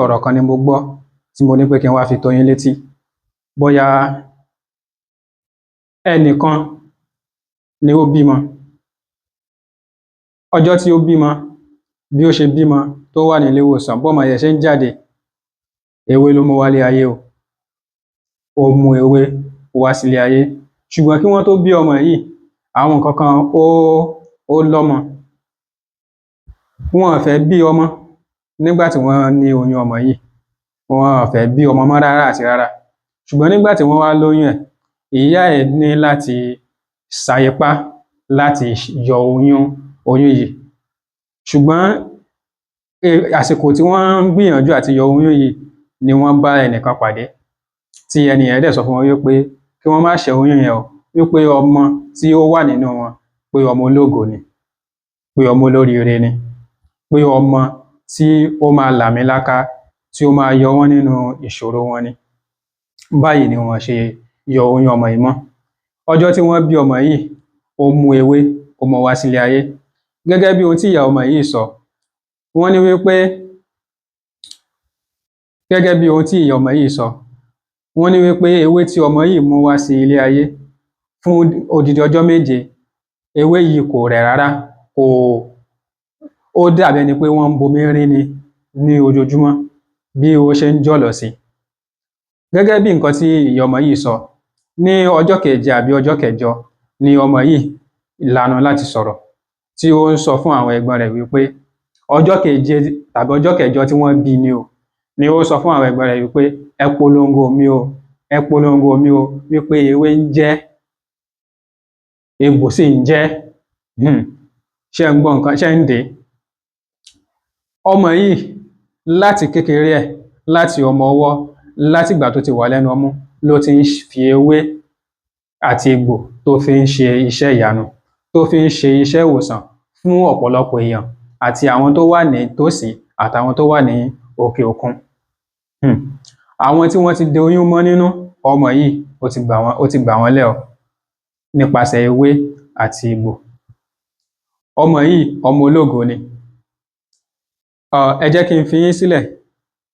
Ọ̀rọ̀ kan ni mo gbọ́ tí mo ní pé kí n wá fi tó yín létí. Bóyá ẹnìkan ni ó bímọ. Ọjọ́ tí ó bímọ, bí ó ṣe bímọ tó wà nílé ìwòsàn, bọ́mọ yẹn ṣe ń jáde, ewé ló mú wálé ayé o. Ó mú ewé wá sílé ayé. Ṣùgbọ́n kí wọ́n tó bí ọmọ yìí, àwọn nǹkan kan ó lọ́mọ. Wọn ò fẹ́ bí ọmọ nígbà tí wọ́n ní oyún ọmọ yìí. Wọn ò fẹ́ bí ọmọ mọ́ rárá àti rárá. Ṣùgbọ́n nígbà tí wọ́n wá lóyún ẹ̀, ìyá ẹ̀ ní láti sa ipá láti yọ oyún yìí. Ṣùgbọ́n àsìkò tí wọ́n ń gbìyànjú àti yọ oyún yìí ni wọ́n bá ẹnìkan pàdé, tí ẹni yẹn dẹ̀ sọ fún wọn wípé kí wọ́n má ṣẹ́ oyún yẹn o, wípé ọmọ tí ó wà nínú wọn, pé ọmọ ológo ni, pé ọmọ olóríire ni, pé ọmọ tí ó máa làmìlaka, tí ó máa yọ wọ́n nínú ìṣòro wọn ni. Báyìí ni wọ́n ṣe yọ oyún ọmọ yìí mọ́. Ọjọ́ tí wọ́n bí ọmọ yìí, ó mú ewé, ó mú wá sílé ayé. Gẹ́gẹ́ bí ohun tí ìyá ọmọ yìí sọ, wọ́n ní wípé gẹ́gẹ́ bí ohun tí ìyá ọmọ yìí sọ, wọ́n ní wípé ewé tí ọmọ yìí mú wá sí ilé ayé fún odidi ọjọ́ 7, ewé yìí kò rẹ̀ rárá, kò ó dàbí ẹni pé wọ́n ń bomi rín ni ní ojoojúmọ́ bí ó ṣe ń jọ̀lọ̀ sí. Gẹ́gẹ́ bí nǹkan tí ìyá ọmọ yìí sọ, ní ọjọ́ keje àbí ọjọ́ kẹjọ ni ọmọ yìí lanu láti sọ̀rọ̀, tí ó ń sọ fún àwọn ẹ̀gbọ́n rẹ̀ wípé ọjọ́ keje tàbí ọjọ́ kẹjọ tí wọ́n bí ni o, ni ó sọ fún àwọn ẹ̀gbọ́n rẹ̀ wípé ẹ polongo mi o, ẹ polongo mi o, wípé ewé ń jẹ́, egbò sì ń jẹ́. Ṣé ń gbọ́ nǹkan, ṣé ń dè? Ọmọ yìí láti kékeré ẹ̀, láti ọmọ ọwọ́, láti ìgbà tó ti wà lẹ́nu ọmú ló ti ń fi ewé àti egbò tó fi ń ṣe iṣẹ́ ìyanu, tó fi ń ṣe iṣẹ́ ìwòsàn fún ọ̀pọ̀lọpọ̀ èèyàn àti àwọn tó wà ní tòsí àtàwọn tó wà ní òkè òkun. Àwọn tí wọ́n ti de oyún mọ́ nínú, ọmọ yìí ó ti gbà wọ́n, ó ti gbà wọ́n lẹ̀ o nípasẹ̀ ewé àti egbò. Ọmọ yìí ọmọ ológo ni. Ẹ jẹ́ kí n fi yín sílẹ̀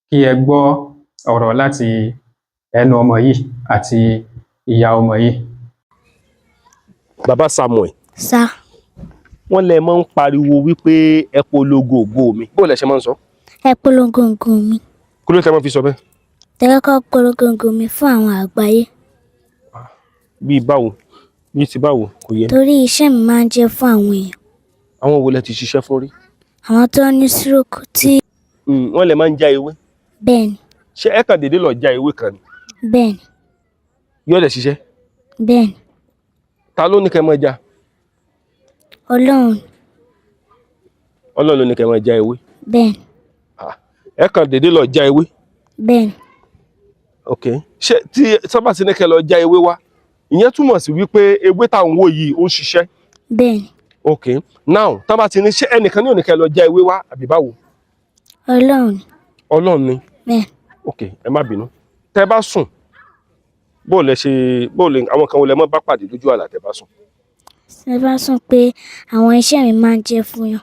kí ẹ gbọ́ ọ̀rọ̀ láti ẹnu ọmọ yìí àti ìyá ọmọ yìí. Bàbá Samuel. Sá. Wọ́n lẹ máa ń pariwo wípé ẹ polongo ògo mi. Bó lẹ ṣe máa ń sọ? Ẹ polongo ògo mi. Kí ló tẹ́ máa fi sọ bẹ́ẹ̀? Tẹ́lẹ́kọ́ polongo ògo mi fún àwọn àgbáyé. Bíi báwo? Bíi ti báwo? Kò yé mi. Torí iṣẹ́ mi máa ń jẹ́ fún àwọn èèyàn. Àwọn wo lẹ ti ṣiṣẹ́ fún rí? Àwọn tó ní stroke tí. Wọ́n lẹ máa ń já ewé. Bẹ́ẹ̀ni. Ṣé ẹ kàn déédéé lọ já ewé kan ni? Bẹ́ẹ̀ni. Yóò lẹ ṣiṣẹ́? Bẹ́ẹ̀ni. Ta ló ní kẹ́ máa já? Ọlọ́run. Ọlọ́run ló ní kẹ́ máa já ewé. Bẹ́ẹ̀ni. Ẹ kàn déédéé lọ já ewé. Bẹ́ẹ̀ni. Ok, ṣé tí sábà ti ní kẹ́ lọ já ewé wá, ìyẹn túmọ̀ sí wípé ewé tá à ń wò yìí ó ń ṣiṣẹ́. Bẹ́ẹ̀ni. Ok, now tá bá ti ní ṣé ẹnìkan ní ò ní kẹ́ lọ já ewé wá àbí báwo? Ọlọ́run. Ọlọ́run ni. Bẹ́ẹ̀ni. Ok, ẹ má bínú. Tẹ́ bá sùn, bó lẹ ṣe, bó lẹ àwọn kan wo lẹ mọ́ bá pàdé lójú àlá tẹ́ bá sùn? Ṣé bá sùn pé àwọn iṣẹ́ mi máa ń jẹ́ fún yàn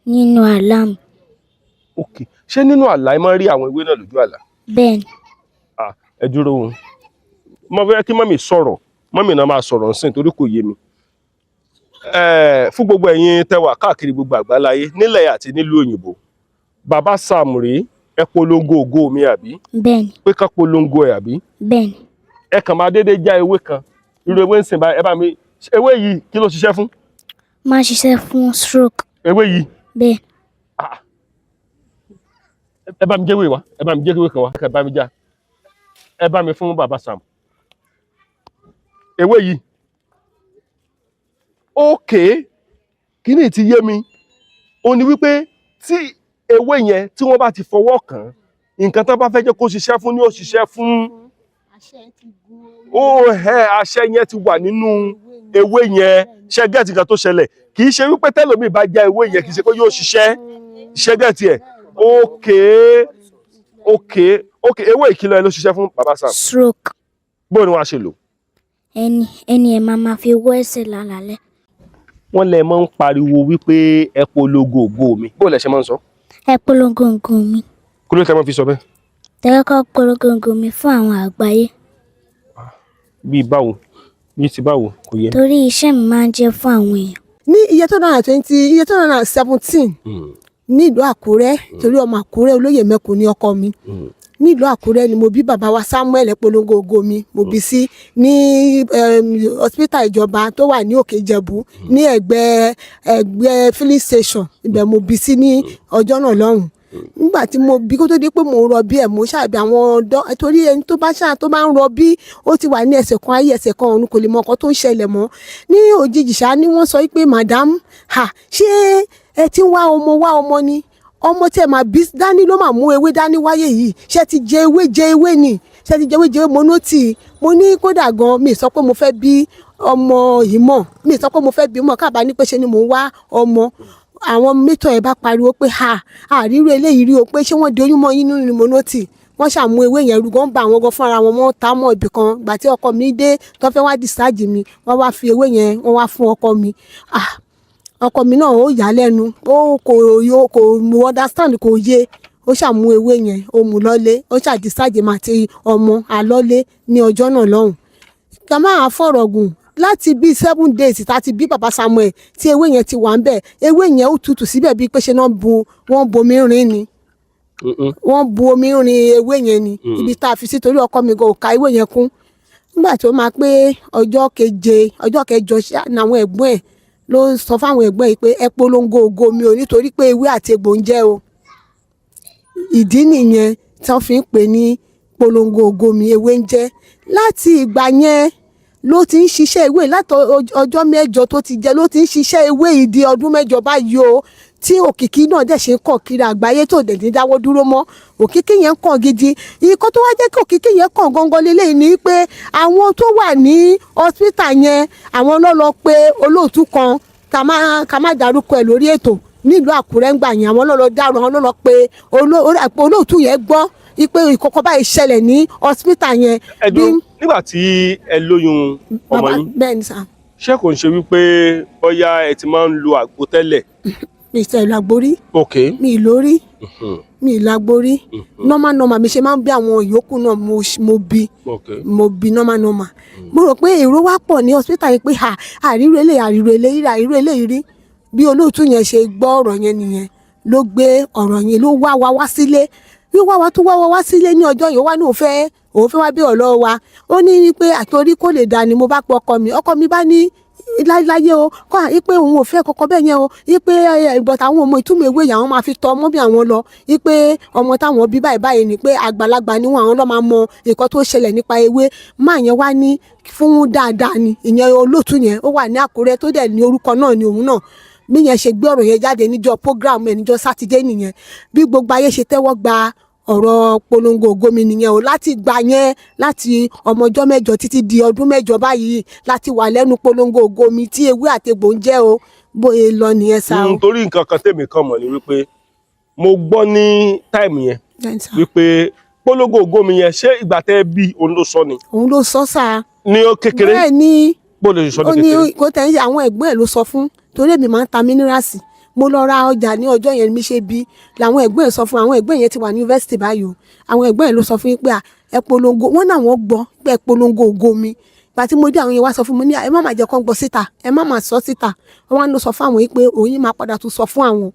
nínú àlá mi. Ok, ṣé nínú àlá ẹ máa ń rí àwọn ewé náà lójú àlá? Bẹ́ẹ̀ni. Ẹ dúró o. Mo fẹ́ kí mọ́mì sọ̀rọ̀, mọ́mì náà máa sọ̀rọ̀ nsìn torí kò yé mi. Fún gbogbo ẹ̀yin tẹ́ wà káàkiri gbogbo àgbáláyé nílẹ̀ àti nílùú òyìnbó, Bàbá Sam rèé, ẹ polongo ògo mi àbí? Bẹ́ẹ̀ni. Pé ká polongo ẹ̀ àbí? Bẹ́ẹ̀ni. Ẹ kàn máa déédéé já ewé kan, irú ewé ń sìn báyìí, ẹ bá mi, ewé yìí kí ló ṣiṣẹ́ fún? Máa ṣiṣẹ́ fún stroke. Ewé yìí? Bẹ́ẹ̀. Ẹ bá mi jẹ́wé wá, ẹ bá mi jẹ́wé kan wá, ẹ bá mi já, ẹ bá mi fún Bàbá Sam. Ewé yìí. Ok, kíní ti yé mi. Ó ní wípé tí ewé yẹn tí wọ́n bá ti fọwọ́ kàn án, nǹkan tán bá fẹ́ jẹ́ kó ṣiṣẹ́ fún ni ó ṣiṣẹ́ fún. Ó ẹ àṣẹ yẹn ti wà nínú ewé yẹn. Ṣé gẹ́ẹ̀tì kan tó ṣẹlẹ̀? Kì í ṣe wípé tẹ́lòmíì bá já ewé yẹn kì í ṣe pé yóò ṣiṣẹ́. Ṣé gẹ́ẹ̀tì ẹ̀? Ok, ok, ok, ewé ìkìlọ̀ ẹ ló ṣiṣẹ́ fún Bàbá Sam. Stroke. Bó ni wọ́n á ṣe lò? Ẹni ẹ̀ máa ma fi wọ́ ẹsẹ̀ lálálẹ́. Wọ́n lẹ máa ń pariwo wípé ẹ polongo ògo mi. Bó lẹ ṣe máa ń sọ? Ẹ polongo ògo mi. Kí ló tẹ́ mọ́ fi sọ bẹ́ẹ̀? Tẹ́lẹ̀ kọ́ polongo mi fún àwọn àgbáyé. Bíi báwo? Bíi ti báwo? Kò yé mi. Torí iṣẹ́ mi máa ń jẹ́ fún àwọn èèyàn. Ní iye 2020, iye 2017, nílùú Àkúrẹ́, torí ọmọ Àkúrẹ́ olóyè mẹ́kùn ní ọkọ mi, nílùú Àkúrẹ́ ni mo bí bàbá wa Samuel polongo ògo mi. Mo bí sí ní hospital ìjọba tó wà ní Òkè Ìjẹ̀bú, ní ẹ̀gbẹ́ ẹ̀gbẹ́ filling station. Ibẹ̀ mo bí sí ní ọjọ́ náà lọ́hùn. Nígbà tí mo bí, kó tó di pé mò ń rọbí ẹ̀, mo ṣàbí àwọn ọ̀dọ́, torí ẹni tó bá ṣáà tó bá ń rọbí, ó ti wà ní ẹsẹ̀ kan ayé, ẹsẹ̀ kan ọ̀run, kò lè mọ nǹkan tó ń ṣẹlẹ̀ mọ́. Ní òjijì ṣá ni wọ́n sọ pé, "Madam, ha, ṣé ẹ ti ń wá ọmọ, wá ọmọ ni? Ọmọ tí ẹ máa bí dání ló máa mú ewé dání wáyé yìí. Ṣé ti jẹ ewé jẹ ewé ni? Ṣé ti jẹ ewé jẹ ewé?" Mo ní ó tì í. Mo ní kódà gan, mi sọ pé mo fẹ́ bí ọmọ yìí mọ̀, mi sọ pé mo fẹ́ bí mọ̀ kábàá ní pé ṣe ni mò ń wá ọmọ. Àwọn mẹ́tọ̀ ẹ̀ bá pariwo pé, "Ha, àríró eléyìí rí o, pé ṣé wọ́n di oyún mọ́ yín nínú ni?" Mo ní ó tì. Wọ́n ṣàmú ewé yẹn rú gan, bá àwọn gan fúnra wọn, wọ́n ta mọ́ ibì kan. Gbà tí ọkọ mi dé, tó fẹ́ wá discharge mi, wọ́n wá fi ewé yẹn, wọ́n wá fún ọkọ mi. Ah, ọkọ mi náà, ó yà á lẹ́nu, ó kò yó, kò understand, kò yé. Ó ṣàmú ewé yẹn, ó mú lọ́lé, ó ṣà discharge mi àti ọmọ àlọ́lé ní ọjọ́ náà lọ́hùn. Ká máa fọ̀rọ̀ gùn, láti bíi 7 days tá a ti bí bàbá Samuel tí ewé yẹn ti wà ń bẹ̀, ewé yẹn ó tutù síbẹ̀ bíi pé ṣe náà bu wọ́n bomi rin ni. Wọ́n bu omi rin ewé yẹn ni ibi tá a fi sí, torí ọkọ mi gan ò ka ewé yẹn kún. Nígbà tí ó máa pé ọjọ́ keje, ọjọ́ kẹjọ ṣá ni àwọn ẹ̀gbọ́n ẹ̀ ló sọ fáwọn ẹ̀gbọ́n ẹ̀ pé, "Ẹ polongo ògo mi o, nítorí pé ewé àti egbò ń jẹ́ o." Ìdí nìyẹn tí wọ́n fi ń pè ní polongo ògo mi, ewé ń jẹ́. Láti ìgbà yẹn ló ti ń ṣiṣẹ́ ewé, láti ọjọ́ 8 tó ti jẹ́ ló ti ń ṣiṣẹ́ ewé yìí di ọdún 8 báyìí o, tí òkìkí náà dẹ̀ ṣe ń kàn kiri àgbáyé, tó dẹ̀ ní dáwọ́ dúró mọ́. Òkìkí yẹn ń kàn gidi. Ìkọ́ tó wá jẹ́ kí òkìkí yẹn kàn gangan lélẹ́yìí ni pé àwọn tó wà ní hospital yẹn, àwọn ló lọ pé olóòtú kan, ká má dárúkọ ẹ̀ lórí ètò, nílùú Àkúrẹ́ ń gbà yẹn. Àwọn ló lọ dárò, àwọn ló lọ pé olóòtú yẹn gbọ́ wípé ìkọ̀kọ̀ báyìí ṣẹlẹ̀ ní hospital yẹn. Ẹ dúró, nígbà tí ẹ lóyún ọmọ Bàbá yín, bẹ́ẹ̀ ni sà. ṣé kò ń ṣe wípé bóyá ẹ ti máa ń lo àgbo tẹ́lẹ̀? Mi ì tẹ̀lé àgborí. Mi ì lórí, mi ì lágborí. Normal normal mi ṣe máa ń bí àwọn ìyókù náà, mo bí mo bí normal normal. Mo rò pé èrò wá pọ̀ ní hospital yìí pé ha, àríro eléyìí, àríro eléyìí, àríro eléyìí rí. Bí olóòtú yẹn ṣe gbọ́ ọ̀rọ̀ yẹn nìyẹn, ló gbé ọ̀rọ̀ yẹn, ló wá wa wá sílé. Wíwá wa tó wá wa wá sílé ní ọjọ́ yìí, ó wá ní òun fẹ́ wá bí ọ̀lọ́ wa. Ó ní pé àtòrí kò lè dà ní. Mo bá pe ọkọ mi, ọkọ mi bá ní láyé o kọ́ à pé òun ò fẹ́ kọ́kọ́ bẹ́ẹ̀ yẹn o, pé but àwọn ọmọ ìtumọ̀ ewé yẹn, àwọn máa fi tọ́ ọmọ bí àwọn lọ, pé ọmọ táwọn bí báyìí báyìí ni, pé àgbàlagbà ni wọn, àwọn lọ́ máa mọ nǹkan tó ṣẹlẹ̀ nípa ewé máa yẹn. Wá ní fún dáadáa ni ìyẹn. Olóòtú yẹn, ó wà ní Àkúrẹ́, tó dẹ̀ ní orúkọ náà ni òun náà. Bí yẹn ṣe gbé ọ̀rọ̀ yẹn jáde níjọ́ program ẹ̀ níjọ́ Sátidé nìyẹn. Bí gbogbo ayé ṣe tẹ́wọ́ gba ọ̀rọ̀ polongo ògo mi nìyẹn o. Láti gbà yẹn, láti ọmọ ọjọ́ 8 títí di ọdún 8 báyìí, láti wà lẹ́nu polongo ògo mi tí ewé àtegbò ń jẹ́ o. Bóyá lọ nìyẹn sá o. Torí nǹkan kan tèmi kan mọ̀ ni wípé mo gbọ́ ní time yẹn Bẹ́ẹ̀ni sá. wípé polongo ògo mi yẹn, ṣé ìgbà tẹ́ bí òun ló sọ ni? Òun ló sọ sáà. Ní ó kékeré? Bẹ́ẹ̀ ni. Bó lè sọ Ó ní ní kékeré? kó tẹ̀ ń ṣe àwọn ẹ̀gbọ́n ẹ̀ ló sọ fún, torí èmi máa ń ta minerals. Mo lọ ra ọjà ní ọjọ́ yẹn, mi ṣe bí làwọn ẹ̀gbọ́n ẹ̀ sọ fún. Àwọn ẹ̀gbọ́n yẹn ti wà ní yunifásitì báyìí o. Àwọn ẹ̀gbọ́n ẹ̀ ló sọ fún yín pé à, ẹ polongo wọn náà, wọ́n gbọ́ pé ẹ polongo ògo mi. Ìgbà tí mo dé, àwọn yẹn wá sọ fún mi ní, "Ẹ má má jẹ́ kán gbọ́ síta, ẹ má má sọ síta." Wọ́n wá lọ sọ fún àwọn yìí pé òun yìí máa padà tún sọ fún àwọn.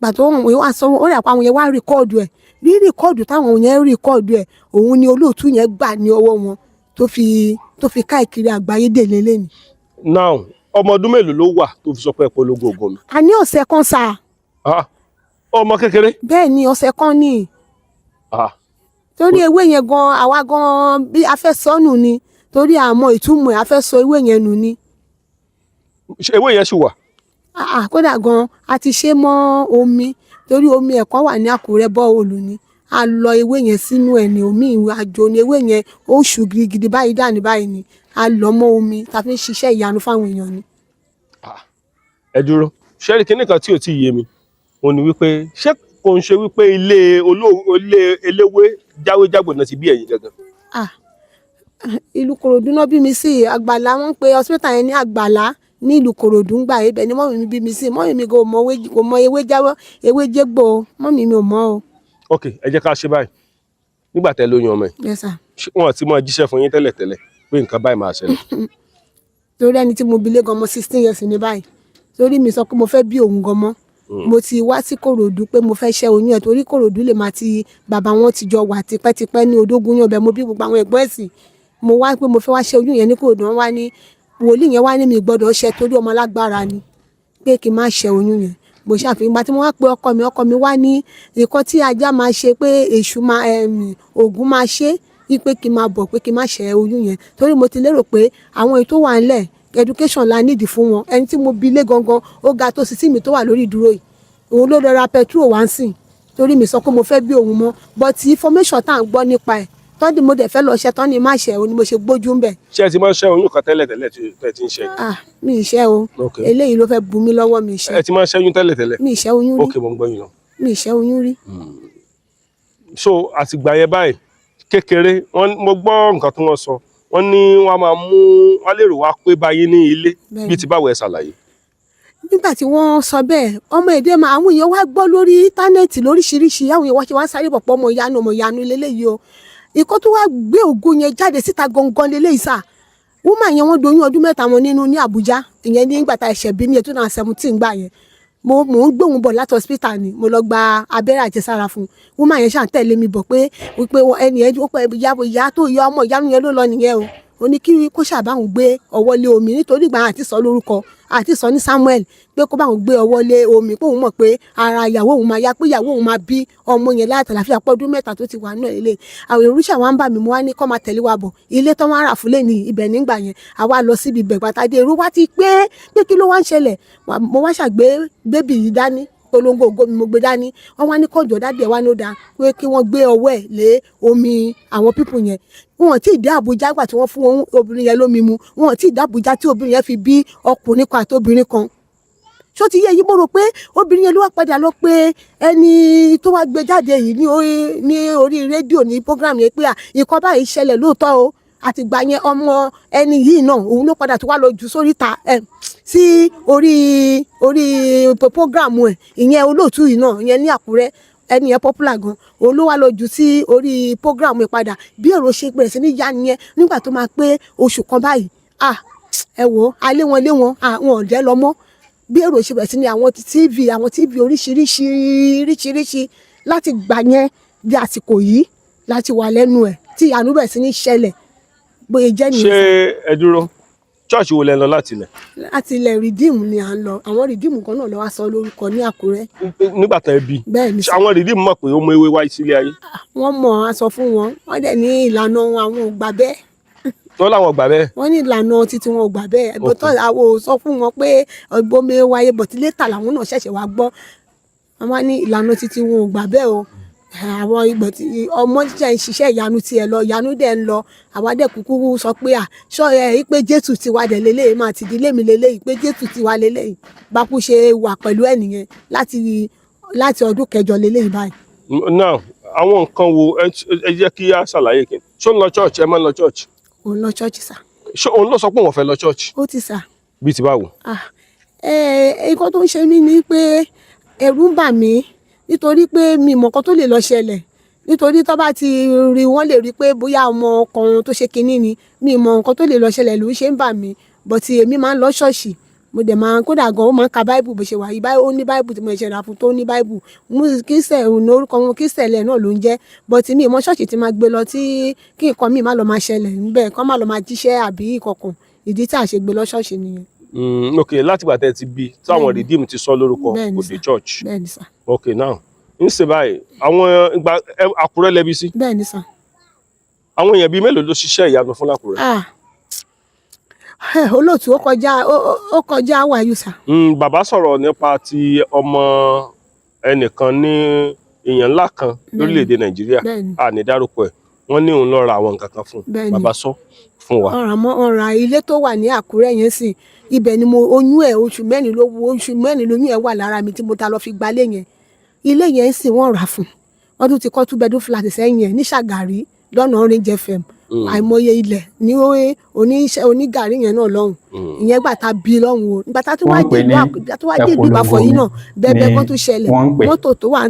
Gbà tó wọn wá sọ, ó rà pé àwọn yẹn wá record ẹ̀. Rí record táwọn yẹn record ẹ̀, òun ni olóòtú yẹn gbà ní ọwọ́ wọn tó fi káàkiri àgbáyé délé lẹ́nu. Now, ọmọ ọdún mélòó ló wà tó fi sọ pé polongo ògo mi? A ní ọ̀sẹ̀ kan sáà. Ah, ọmọ kékeré? Bẹ́ẹ̀ ni, ọ̀sẹ̀ kan ní. Ah, Torí ewé yẹn gan, àwa gan bí a fẹ́ sọnù ni, torí àmọ́ ìtumọ̀ ẹ̀, a fẹ́ sọ ewé yẹn nù ni. Ṣé ewé yẹn ṣì wà? Ah, ah, kódà gan a ti ṣe mọ́ omi, torí omi ẹ̀kọ́ wà ní Àkúrẹ́, borehole ni. A lọ ewé yẹn sínú ẹ̀ ní omi àjò ní ewé yẹn, ó ṣù gidigidi báyìí dàní báyìí ni. A lọ mọ́ omi ta fi ń ṣiṣẹ́ ìyanu fáwọn èèyàn ni. Ẹ dúró, ṣé rí kinní kan tí ò tí ì yé mi, òun ni wípé ṣé kò ń ṣe wípé ilé eléwé jáwéjágbò náà ti bí ẹ̀yin gangan? Ah, ìlú Kòròdú náà bí mi sí. Àgbàlá, wọ́n ń pe hospital yẹn ní Àgbàlá ní ìlú Kòròdú ń gbà. Ibẹ̀ ni mummy mi bí mi sí. Mummy mi kò mọ ewé, kò mọ ewé jáwọ́, ewé jégbò o. Mummy mi ò mọ̀ o. Ok, ẹ jẹ́ ká ṣe báyìí. Nígbà tẹ́ lóyún ọmọ yìí, Yes sir. ṣé wọn ti máa jíṣẹ́ fún yín tẹ́lẹ̀ tẹ́lẹ̀ pé nǹkan báyìí máa ṣẹlẹ̀? Torí ẹni tí mo bi lé gan, ọmọ 16 years ní báyìí. Torí mi sọ pé mo fẹ́ bí òun gan mọ́, mo ti wá sí Kòròdú pé mo fẹ́ ṣẹ́ oyún ẹ̀, torí Kòròdú lè máa ti bàbá wọn ti jọ wà tipẹ́tipẹ́ ní Odógún yàn bẹ́ẹ̀. Mo bí gbogbo àwọn ẹ̀gbọ́n ẹ̀ sí. Mo wá pé mo fẹ́ wá ṣẹ́ oyún yẹn ní Kòròdú. Wọn wá ní wòlíì yẹn wá ní mi gbọ́dọ̀ ṣẹ́ torí ọmọ alágbára ni, pé kí n má ṣẹ́ oyún yẹn. Mo ṣàfihàn ìgbà tí mo wá pe ọkọ mi, ọkọ mi wá ní nǹkan tí ajá máa ṣe, pé èṣù máa Ògún máa ṣe, wípé kí n máa bọ̀, pé kí n má ṣẹ́ oyún yẹn, torí mo ti lérò pé àwọn èyí tó wà ńlẹ̀, education la nídìí fún wọn. Ẹni tí mo bi lé gangan, ó ga tó sísí mi tó wà lórí ìdúró yìí. Òun ló lọ ra petrol wá ń sìn, torí mi sọ pé mo fẹ́ bí òun mọ́. But information tá à ń gbọ́ nípa ẹ̀ tọ́ni, mo dẹ̀ fẹ́ lọ ṣe tọ́ni má ṣe òun ni mo ṣe gbójú ń bẹ̀. Ṣé ẹ ti máa ń ṣẹ́ oyún kan tẹ́lẹ̀ tẹ́lẹ̀ tí tẹ́ ti ń ṣe? Ah, mi ì ṣẹ́ o. Eléyìí ló fẹ́ bu mí lọ́wọ́. Mi ì ṣẹ́. Ẹ ti máa ń ṣẹ́yún tẹ́lẹ̀ tẹ́lẹ̀? Mi ì ṣẹ́ oyún rí. Ok, mo ń gbọ́ yín lọ. Mi ì ṣẹ́ oyún rí. So àtìgbà yẹn báyìí kékeré wọn, mo gbọ́ nǹkan tí wọ́n sọ, wọ́n ní wọ́n máa mú wọ́n lérò wá pé báyìí ní ilé. Bí ti báwo, ẹ ṣàlàyé. Nígbà tí wọ́n sọ bẹ́ẹ̀, ọmọ èdè máa àwọn èèyàn wá gbọ́ lórí íńtánẹ́ẹ̀tì lóríṣiríṣi. Àwọn èèyàn wá ṣe wá sáré bọ̀ pọ̀, ọmọ ìyanu, ọmọ ìyanu leléyìí o. Ìkọ́ tó wá gbé ògo yẹn jáde síta gangan leléyìí sà. Woman yẹn, wọ́n doyún ọdún 3 wọn nínú ní Àbújá. Ìyẹn nígbà tá a ṣẹ̀ bí ní 2017. Gbà yẹn, mo mò ń gbóhùn bọ̀ láti hospital ni mo lọ gba abẹ́rẹ́ àjẹsára fún un. Woman yẹn ṣàn tẹ̀lé mi bọ̀ pé wípé ẹni yẹn ó pẹ́ ìyá ìyá tó yọ ọmọ ìyanu yẹn ló lọ nìyẹn o. Ó ní kí kó ṣàbáwọn gbé ọwọ́ lé omi, nítorí ìgbà àti sọ lórúkọ àti sọ ní Samuel, pé kó báwọn gbé ọwọ́ lé omi, pé òun mọ̀ pé ara ìyàwó òun máa yá, pé ìyàwó òun máa bí ọmọ yẹn láti àlàáfíà, pé ọdún 3 tó ti wà náà lélẹ̀. Àwọn èrúṣà wa ń bà mí. Mo wá ní kó máa tẹ̀lé wa bọ̀. Ilé tó wá rà fúnlẹ̀ ní ibẹ̀ nígbà yẹn, àwa lọ síbi ibẹ̀. Gbàtàdé, èrò wa ti pé pé kí ló wá ń ṣẹlẹ̀. Mo wá ṣàgbé baby yìí dání, polongo ògo mi, mo gbé dání. Wọ́n wá ní kọjọ daddy ẹ̀ wá ní ó dáa pé kí wọ́n gbé ọwọ́ ẹ̀ lé omi. Àwọn people yẹn, wọn tí ì dé Àbújá gbà tí wọ́n fún obìnrin yẹn lómi mu. Wọn tí ì dé Àbújá tí obìnrin yẹn fi bí ọkùnrin kan àti obìnrin kan. Ṣó ti yé yí? Mo rò pé obìnrin yẹn ló wá padà lọ pé ẹni tó wá gbé jáde yìí ní orí rédíò ní program yẹn pé à nǹkan báyìí ṣẹlẹ̀ lóòótọ́ o. Àtìgbà yẹn, ọmọ ẹni yìí náà, òun ló padà tó wá lọ jù sórí ta ẹ sí orí program ẹ. Ìyẹn olóòtú yìí náà, ìyẹn ní Àkúrẹ́, ẹni yẹn popular gan. Òun ló wá lọ jù sí orí program ẹ padà. Bí èrò ṣe bẹ̀rẹ̀ sí ní yá nìyẹn. Nígbà tó máa pé oṣù kan báyìí, ah, ẹ wò ó, alé wọn lé wọn, àwọn ọ̀dẹ́ lọ mọ́. Bí èrò ṣe bẹ̀rẹ̀ sí ní àwọn TV, àwọn TV oríṣiríṣi oríṣiríṣi. Láti gbà yẹn di àsìkò yìí láti wà lẹ́nu ẹ̀ tí ìyanu bẹ̀rẹ̀ sí ní ṣẹlẹ̀, bóyá jẹ́ Ṣé nìyẹn. ẹ dúró, church wo lẹ lọ láti ilẹ̀? Láti ilẹ̀, Redeem ni à ń lọ. Àwọn Redeem kan náà lọ wá sọ lórúkọ ní Àkúrẹ́. Nígbà tẹ́ ẹ bí? Bẹ́ẹ̀ ni. Ṣé àwọn Redeem mọ̀ pé ó mú ewé wáyé sílé ayé? Wọ́n mọ̀. Á sọ fún wọn, wọ́n dẹ̀ ní ìlànà àwọn ò gbà bẹ́ẹ̀. Tó láwọn gbà bẹ́ẹ̀? Wọ́n ní ìlànà títí wọn ò gbà bẹ́ẹ̀ bọ́tọ̀. Àwọn ò sọ fún wọn pé ọgbọ́n wáyé but later làwọn náà ṣẹ̀ṣẹ̀ wá gbọ́. Wọ́n wá ní ìlànà títí wọn ò gbà bẹ́ẹ̀ o. Àwọn ìgbà tí ọmọ jẹ́ ń ṣiṣẹ́ ìyanu tiẹ̀ lọ, ìyanu dẹ̀ ń lọ. Àwa dẹ̀ kúkú sọ pé à ṣọ́ ẹ pé Jésù tiwa dẹ̀ lélẹ́yìí, máa ti dílé mi lélẹ́yìí, pé Jésù tiwa lélẹ́yìí. Bákú ṣe wà pẹ̀lú ẹ̀ nìyẹn láti ọdún 8 lélẹ́yìí báyìí. Now, àwọn nǹkan wo, ẹ jẹ́ kí á ṣàlàyé kí ṣó ń lọ church? Ẹ máa ń lọ church? Òun lọ church sà. Ṣé òun ló sọ pé òun fẹ́ lọ church? Ó ti sà. Bíi ti báwo? Ah, nǹkan tó ń ṣe mí ni pé ẹ̀rù ń bà mí, nítorí pé mi mọ̀ nǹkan tó lè lọ ṣẹlẹ̀, nítorí tó bá ti rí, wọ́n lè rí pé bóyá ọmọ kan tó ṣe kinní ni. Mi mọ̀ nǹkan tó lè lọ ṣẹlẹ̀ ló ń ṣe ń bà mí. But èmi máa ń lọ ṣọ́ọ̀ṣì, mo dẹ̀ máa ń kódà gan, ó máa ń ka báìbù bó ṣe wà yìí. Ó ní báìbù tí mo ṣe rà fún, tó ní báìbù mú kíṣẹ̀ òun, orúkọ wọn kíṣẹ̀lẹ̀ náà ló ń jẹ́. But mi mọ̀ ṣọ́ọ̀ṣì tí máa gbé lọ tí kí nǹkan mi má lọ máa ṣẹlẹ̀ níbẹ̀, kọ́ má lọ máa jíṣẹ́ àbí ìkọ̀kàn. Ìdí tí à ṣe gbé lọ ṣọ́ọ̀ṣì nìyẹn. Ok, látìgbà tẹ́ ẹ ti bí táwọn Bẹ́ẹ̀ni. Redeem ti sọ lórúkọ, Bẹ́ẹ̀ni kò dé sà. church? Bẹ́ẹ̀ ni sà. Ok, now ń ṣe báyìí, àwọn ìgbà Àkúrẹ́ lẹ́bi sí? Bẹ́ẹ̀ ni sà. Àwọn èèyàn bíi mélòó ló ṣiṣẹ́ ìyanu fún l'Ákúrẹ́? Ah, olóòtú, ó kọjá wàyù sà. Bàbá sọ̀rọ̀ nípa ti ọmọ ẹnìkan ní èèyàn ńlá kan lórílẹ̀‐èdè Nàìjíríà. Bẹ́ẹ̀ni. A ní dárúkọ ẹ̀. Wọ́n ní òun lọ ra àwọn nǹkan kan fún un. Bẹ́ẹ̀ni. Bàbá sọ fún wa. Ọ̀ràn mọ́ ọ̀ràn ilé tó wà ní Àkúrẹ́ yẹn sì, ibẹ̀ ni mo oyún ẹ̀, oṣù 4 ló oṣù 4 lóyún ẹ̀ wà lára mi tí mo ta lọ fi gbalé yẹn. Ilé yẹn sì, wọ́n rà fún wọ́n tún ti kọ́ two bedroom flat sẹ́yìn ẹ̀ ní Ṣàgàrí lọ́nà Orange FM. Àìmọye ilẹ̀ ní oníṣẹ́ onígàrí yẹn náà lọ́hùn. Ìyẹn gbà tá a bí lọ́hùn o. Ìgbà tá a tún wá Wọ́n ń dé pè ìlú ní tá a tún wá dé ìlú Ìbàfọ̀ yìí náà, bẹ́ẹ̀ bẹ́ẹ̀ ni kan tún ṣẹlẹ̀. wọ́n ń pè. Mọ́tò tó wà.